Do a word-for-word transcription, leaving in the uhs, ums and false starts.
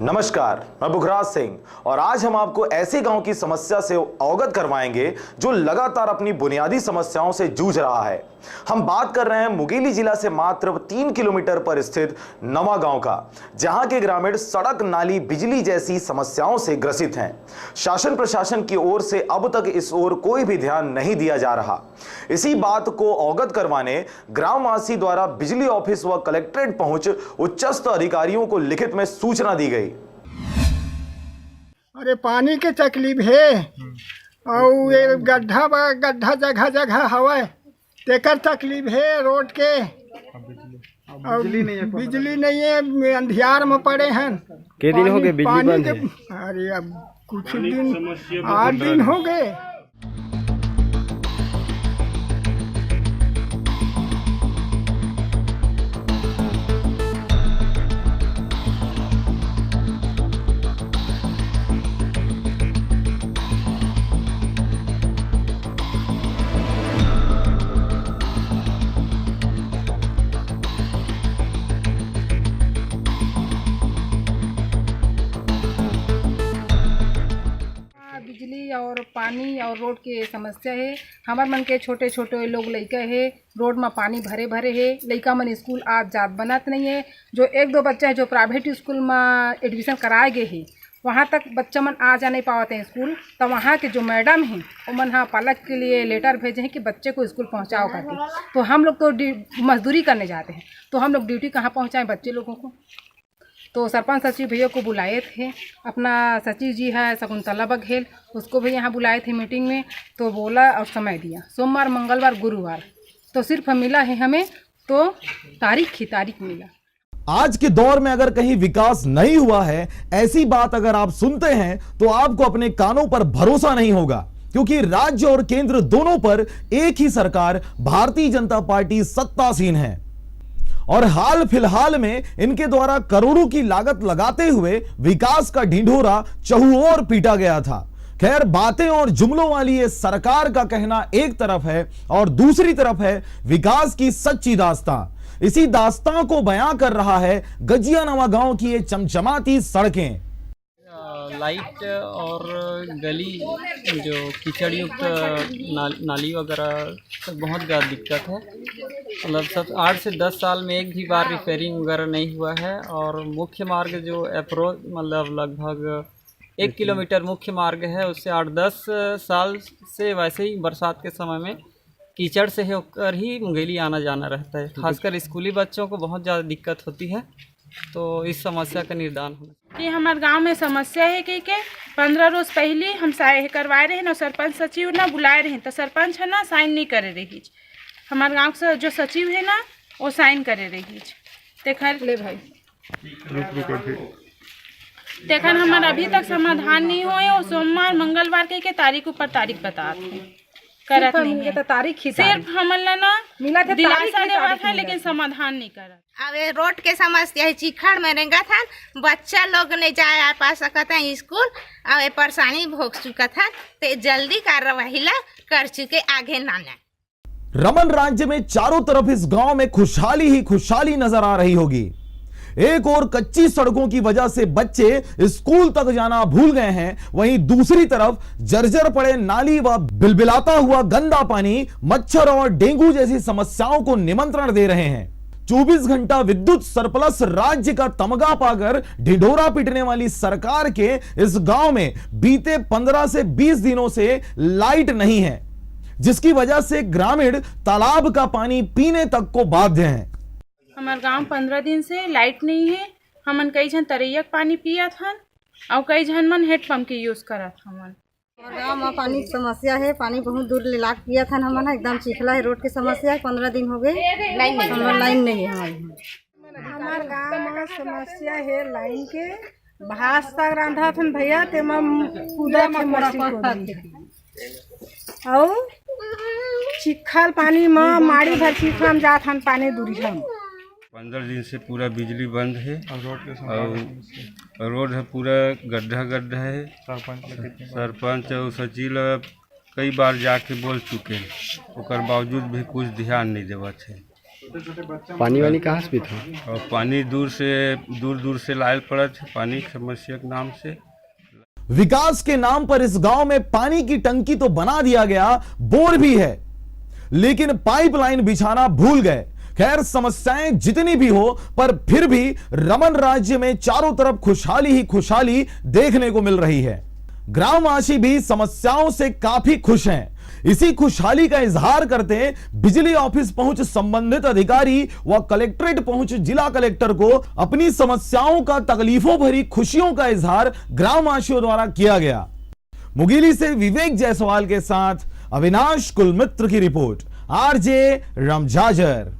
नमस्कार, मैं पुखराज सिंह और आज हम आपको ऐसे गांव की समस्या से अवगत करवाएंगे जो लगातार अपनी बुनियादी समस्याओं से जूझ रहा है। हम बात कर रहे हैं मुंगेली जिला से मात्र तीन किलोमीटर पर स्थित नवा गांव का, जहां के ग्रामीण सड़क, नाली, बिजली जैसी समस्याओं से ग्रसित हैं। शासन प्रशासन की ओर से अब तक इस ओर कोई भी ध्यान नहीं दिया जा रहा। इसी बात को अवगत करवाने ग्रामवासी द्वारा बिजली ऑफिस व कलेक्ट्रेट पहुंच उच्चस्थ अधिकारियों को लिखित में सूचना दी गई। अरे, पानी के तकलीफ हे। अउ ये गड्ढा बा, गड्ढा जगह जगह हवय, तेकर तकलीफ हे रोड के। अउ बिजली नहीं है, अंधियार में पड़े हैं। के दिन हो गए बिजली बंद है? अरे, अब कुछ दिन, आठ दिन हो गए। बिजली और पानी और रोड के समस्या हे। हमर मन के छोटे छोटे लोग लइका हे, रोड म पानी भरे भरे हे, लइका मन स्कूल आत जात बनत नइ हे। जो एक दो बच्चा हे जो प्राइवेट स्कूल म एडमिशन कराए गे हे, वहाँ तक बच्चा मन आ जा नहीं पावत हे स्कूल। तो वहाँ के जो मैडम हे, ओमन ह पालक के लिए लेटर भेजे हैं कि बच्चे को स्कूल पहुँचाओ करके। तो हम लोग तो मजदूरी करने जाते हैं, तो हम लोग ड्यूटी कहाँ पहुँचाएं बच्चे लोगों को? तो सरपंच सचिव भैया को बुलाए थे, अपना सचिव जी है शकुंतला बघेल, उसको भी यहाँ बुलाए थे मीटिंग में। तो बोला और समय दिया, सोमवार, मंगलवार, गुरुवार, तो सिर्फ मिला है हमें तो तारीख ही तारीख मिला। आज के दौर में अगर कहीं विकास नहीं हुआ है, ऐसी बात अगर आप सुनते हैं, तो आपको अपने कानों पर भरोसा नहीं होगा, क्योंकि राज्य और केंद्र दोनों पर एक ही सरकार भारतीय जनता पार्टी सत्तासीन है। और हाल फिलहाल में इनके द्वारा करोड़ों की लागत लगाते हुए विकास का ढिंढोरा चहुओर पीटा गया था। खैर, बातें और जुमलों वाली ये सरकार का कहना एक तरफ है और दूसरी तरफ है विकास की सच्ची दास्तां। इसी दास्तां को बयां कर रहा है गजियानवा गांव की ये चमचमाती सड़कें। लाइट और गली जो कीचड़ युक्त नाल, नाली वगैरह से बहुत ज़्यादा दिक्कत है। मतलब सब आठ से दस साल में एक भी बार रिपेयरिंग वगैरह नहीं हुआ है। और मुख्य मार्ग जो अप्रोच मतलब लगभग एक किलोमीटर मुख्य मार्ग है, उससे आठ दस साल से वैसे ही बरसात के समय में कीचड़ से होकर ही मुंगेली आना जाना रहता है। खासकर स्कूली बच्चों को बहुत ज़्यादा दिक्कत होती है, तो इस समस्या का निदान होना चाहिए। कि हमार गांव में समस्या है कि के पंद्रह रोज पहले हम साइन करवाए रहे ना, सरपंच सचिव ना बुलाए रहे, तो सरपंच है ना साइन नहीं करे रही। हमार गांव से जो सचिव है ना, वो साइन करे रही। तेखर ले भाई, तेखर हमार अभी तक समाधान नहीं होए। वो सोमवार मंगलवार के, के तारीख ऊपर तारीख बतात है, करत नहीं है। तारीख ही सिर्फ हमन ला ना मिला थे, दिलासा देवत है, लेकिन समाधान नहीं करत। अब ये रोड के समस्या है, चिखड़ में रेंगत हन, बच्चा लोग नहीं जाए आ पा सकत हैं स्कूल। अब ये परेशानी भोग चुकत हन, ते जल्दी कार्रवाई ला कर चुके आगे नाना। रमन राज्य में चारों तरफ इस गांव में खुशहाली ही खुशहाली नजर आ रही होगी। एक ओर कच्ची सड़कों की वजह से बच्चे स्कूल तक जाना भूल गए हैं, वहीं दूसरी तरफ जर्जर पड़े नाली व बिलबिलाता हुआ गंदा पानी मच्छर और डेंगू जैसी समस्याओं को निमंत्रण दे रहे हैं। चौबीस घंटा विद्युत सरप्लस राज्य का तमगा पाकर ढिंढोरा पीटने वाली सरकार के इस गांव में बीते पन्द्रह से बीस दिनों से लाइट नहीं है, जिसकी वजह से ग्रामीण तालाब का पानी पीने तक को बाध्य हैं। हमार गांव पन्द्रह दिन से लाइट नहीं है। हमन कई झन तरैया के पानी पियत हन और कई झन मन हेडपंप के यूज करत हवन। हमार गांव में पानी की समस्या है, पानी बहुत दूर ले लाके पियत हन हमन, एकदम चिखला है, रोड की समस्या है, पन्द्रह दिन हो गए, लाइन नहीं, हमार लाइन नहीं है हमारे यहाँ। हमार गांव में समस्या है लाइन के, भात साग रांधत हन भैया, तेमा कूदा के मसी कोड़ी। अउ चिखल पानी म माड़ी भर चिखल म जात हन पानी दूरी हम। पन्द्रह दिन से पूरा बिजली बंद है और रोड है पूरा गड्ढा गड्ढा है। सरपंच और सचिव ल कई बार जाके बोल चुके हैं, ओकर बावजूद भी कुछ ध्यान नहीं देवत है। पानी वानी कहाँ से पीता? और पानी दूर से, दूर दूर से लायल पड़त है पानी समस्या के नाम से। विकास के नाम पर इस गांव में पानी की टंकी तो बना दिया गया, बोर भी है, लेकिन पाइपलाइन बिछाना भूल गए। खैर, समस्याएं जितनी भी हो, पर फिर भी रमन राज्य में चारों तरफ खुशहाली ही खुशहाली देखने को मिल रही है। ग्रामवासी भी समस्याओं से काफी खुश हैं। इसी खुशहाली का इजहार करते बिजली ऑफिस पहुंच संबंधित अधिकारी व कलेक्ट्रेट पहुंच जिला कलेक्टर को अपनी समस्याओं का, तकलीफों भरी खुशियों का इजहार ग्रामवासियों द्वारा किया गया। मुगेली से विवेक जायसवाल के साथ अविनाश कुलमित्र की रिपोर्ट, आरजे रमझाझर।